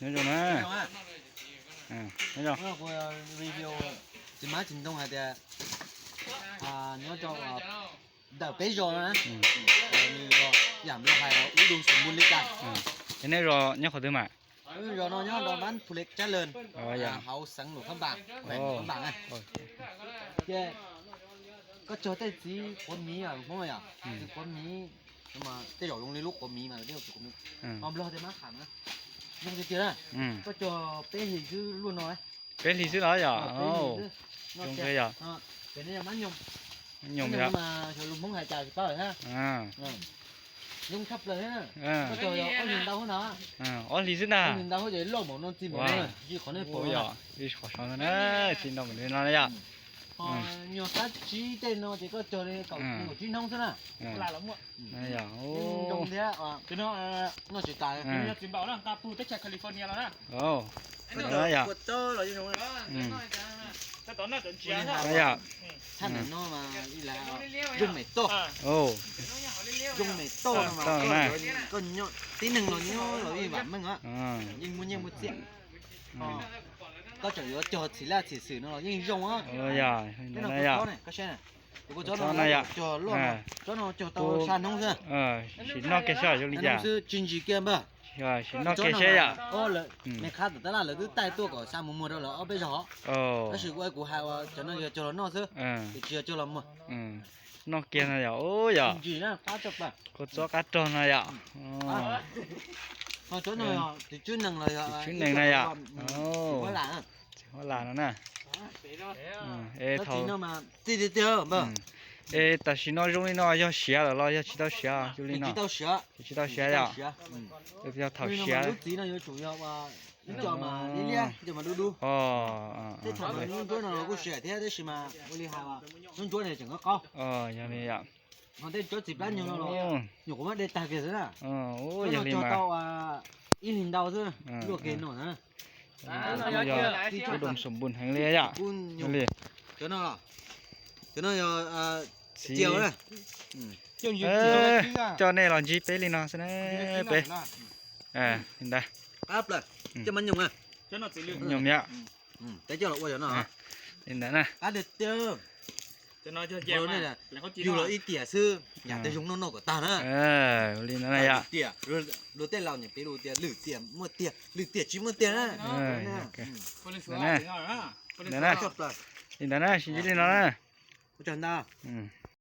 Nyob zoo na. Nyob zoo. Review txiv hmab txiv ntoo hais tias nyob rau ntawm peb zos na, yam nplog hais ub dug xim npun li cas. Es nej zos nyob qhov twg mas? Zos no nyob rau Vab Phu Lej Tsab Laj, hauv xeev Luam Phab Npas, Luam Phab Npas na. Ces koj cog tej txiv quav miv, Hmoob yom, txiv quav miv, tej zaum zoo li lub quav miv mas, ho nplog tias mab kham na, zoo tiag tiag na. Koj cog peb hlis xwb luaj no. Peb hlis xwb los yom? Zoo yom. Mab nyoos, mas xyov lus Hmoob hais cas tsis paub lawm thiab. Zoo tshaj plaws thiab. Koj cog yog ob hlis ntau no. Ob hlis xwb na. Ob hlis ntau ces loj npaum no txi npaum no, qhov nej pom yom, ib qhov saud no na, txi npaum no yom. Nyuag qab tsib tej no ces koj cog li kaum tsib hnub xwb na. Zoo thiab. Noj tsis tas. Yog thaj no mas zoo mem toj, zoo mem toj no mas koj tib neeg los nyob los yeej vam meej, yeej muaj nyiaj muaj txiaj. Koj tseem yuav cog txhim laj txhim xwm no los yeej zoo. Koj saib, tsob no cog tau xya hnub xwb, sim noj kiag saib zoo li cas. Xwb tsis ntsis kiag npawg. Sim noj kiag saib yom. Me qhab tom tab laj lawv twb taij tuaj kom xa mus muag rau lawv ob peb zog. Tab sis ua kuv hais uas cov no yog cog los noj xwb, ces tsis yog cog los muag. Noj kiag no yom, yog. Kua txob qab rog no yom. Txiv tswb nees no yom. Txiv huab las no na. Es tam sim no zoo li no yog siav lawm los yog tsis tau siav li no? Tsis tau siav yom. Yog thaum siav. Ntsuab no kuj siav thiab tab sis mas ua li hais, ntsuab ntsuab no tseem qaub qaub. Yog li yom. Ho tej tsob txiv plab nyuag no los nyuam qhuav muab de tag kiag xwb na. Yog li cog tau ib hlis ntau xwb, luaj kiag no na. Yog ib tsob doo xum npun heev li yom. Li cov no, cov no yog txiv. Coj nej los ntsib peb li no xwb na, peb. Li ntawd. Nyoos yom. Li ntawd na. Yug los ib tiam xwb, yam twg zoo noj noj kom tag na. Li ntawd na yom. Luag tej laus niam piv lus tias lwm tiam muaj tiag, lwm tiam tsis muaj tiag na. Li ntawd na, sib ntsib li no na.